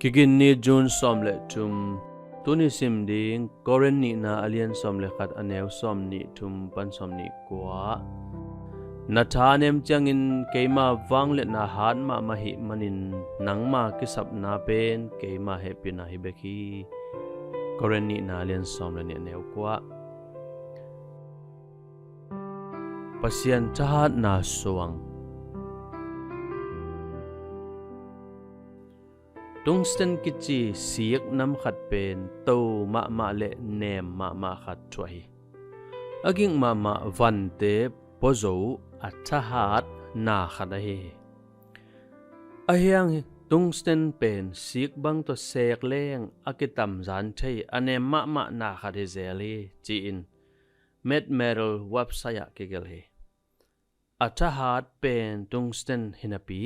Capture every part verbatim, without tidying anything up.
Kiginni June sawm le thum. Tuni sim ding Korin nihna a lian sawm le khat, a neu sawm nih thum pan sawm nih kua. Na tha a nem ciangin keima vangliatna hat mahmah hih manin nangma kisapna pen keima hehpihna hi bek hi. Korin nihna a lian sawm le nih, a neu kua. Pasian thahatna suang. Tungsten kici sik nam khat pen to mahmah le nem mahmah khat thuah hi. A gik mahmah vante puazo a thahat na khat ahi hi. Ahi hang tungsten pen sik bang tawh sek leng a kitamzan thei a nem mahmah na khat hi zel hi, ci-in Met Metal website ah kigelh hi. A thahat pen tungsten hi napi,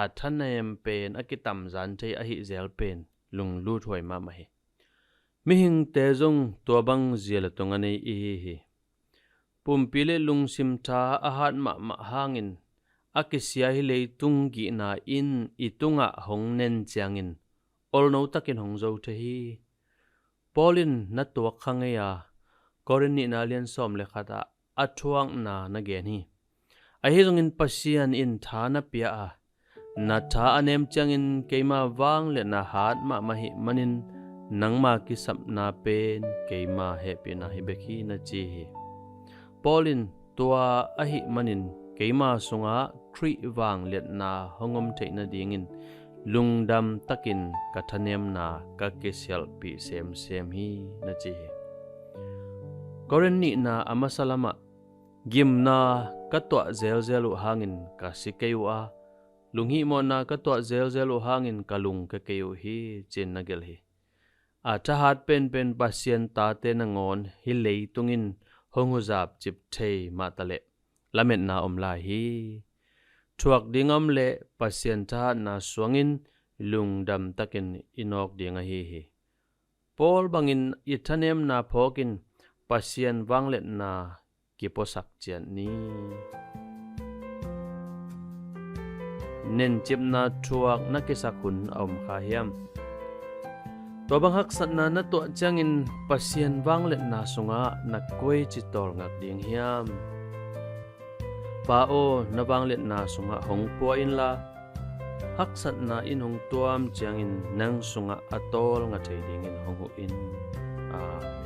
a thanem pen a kitamzan thei ahi zel pen lungluthuai mahmah hi. Mihingte zong tua bang zia le tung a nei i hi hi. Pumpi le lungsim tha a hat mahmah hangin a kisia hi leitung gihna in i tungah hong nen ciangin olno takin hong zo thei hi. Paul in na tuak kha ngei a, Korin nihna lian sawm le khat ah a thuakna na gen hi. Ahi zongin Pasian in tha na pia a, na tha a nem ciangin keima vangliatna hat mahmah hih manin nangma kisapna pen keima hehpihna hi bek hi, na ci hi. Paul in tua ahih manin keima sungah Khrih vangliatna hong om theih nadingin lungdam takin ka thanemna ka kisialhpih semsem hi, na ci hi. Korin nihna a masa lamah, gimna ka tuah zelzel uh hangin ka si kei uh a, lunghihmawhna ka tuah zelzel uh hangin ka lungke kei uh hi, ci-in na gelh hi. A thahat penpen Pasian tate nangawn hih leitung in hong huzap cip thei mah taleh lametna om lai hi. Thuak ding a om leh Pasian thahatna suangin lungdam takin i nawk ding ahi hi. Paul bangin i thanemna phawkin Pasian vangliatna kipuasak ciat ni. Nencipna thuak na kisak hun a om kha hiam? Tua bang haksatna na tuah ciangin Pasian vangliatna sungah na koici tawlngak ding hiam? Pa aw, na vangliatna sungah hong pua inla, haksatna in hong tuam ciangin nang sungah a tawlnga thei dingin hong huh in. Amen.